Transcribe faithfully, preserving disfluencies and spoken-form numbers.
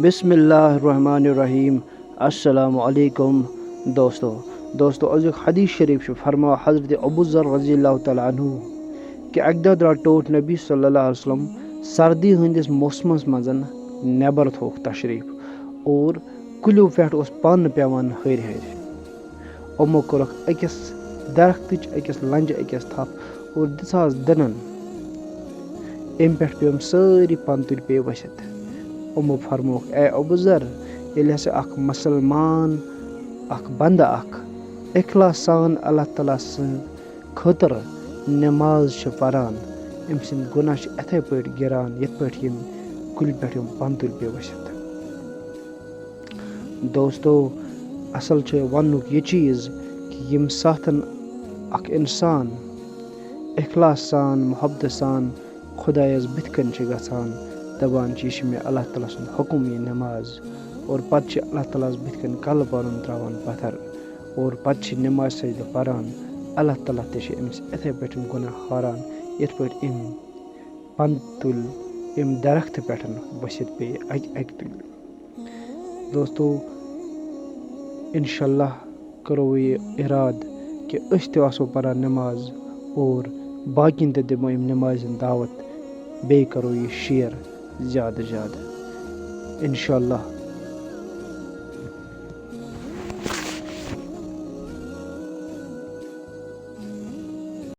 بسم اللہ الرحمن الرحیم۔ السلام علیکم دوستو۔ دوستو، أزیُک حدیث شریف چھُ فرماوان حضرت ابو ذر رضی اللہ تعالیٰ عنہ کہِ اَکہِ دۄہ درٛاو ٹوٹھ نبی صلی اللہ علیہ وسلم سردی ہٕنٛدِس موسمَس منٛز نٮ۪بر تھوٚوُکھ تشریٖف اور کُلیو پٮ۪ٹھ اوس پَن پٮ۪وان ہیٚرِ ہیٚرِ۔ یِمو کوٚرُکھ أکِس درختٕچ أکِس لنٛجہِ أکِس تھپھ اور دِژہَس دٕنَن۔ اَمہِ پٮ۪ٹھ پیٚوم سٲری پَنہٕ تُلۍ پیٚیہِ ؤسِتھ۔ یِمو فرمووُکھ، اے ابو ذر، ییٚلہِ ہسا اکھ مسلمان، اکھ بندٕ اکھ اخلاص سان اللہ تعالیٰ سٕنٛدِ خٲطرٕ نماز چھُ پران، أمۍ سٕنٛدۍ گۄناہ چھِ یِتھے پٲٹھۍ گِران، یِتھ پٲٹھۍ یِم کُلۍ پٮ۪ٹھ یِم پَنہٕ تُلۍ پیٚیہِ ؤسِتھ۔ دوستو، اصل چھُ وننُک یہِ چیٖز کہِ ییٚمہِ ساتن اکھ انسان اخلاص سان، محبت سان خۄدایس بٕتھِ کنہِ چھُ گژھان، دپان چھُ، یہِ چھُ مےٚ اللہ تعالیٰ سُنٛد حُکُم، یہِ نٮ۪ماز، اور پتہٕ چھُ اللہ تعالیٰ ہس بٕتھِ کنہِ کلہٕ پنُن تراوان پتھر، اور پتہٕ چھُ نٮ۪ماز سجدٕ پران، اللہ تعالیٰ تہِ چھُ أمِس یِتھے پٲٹھۍ گۄناہ ہاران، یِتھ پٲٹھۍ أمۍ پنہٕ تُلۍ أمۍ درختہٕ پٮ۪ٹھ ؤسِتھ پیٚیہِ اکہِ اکہِ تُلۍ۔ دوستو، انشاءاللہ کرو یہِ ارادٕ کہِ أسۍ تہِ آسو پران نماز اور باقین تہِ دِمو أمۍ نمازِ ہٕنٛز دعوت، بیٚیہِ کرو یہِ share زیادٕ زیادٕ۔ انشاءاللہ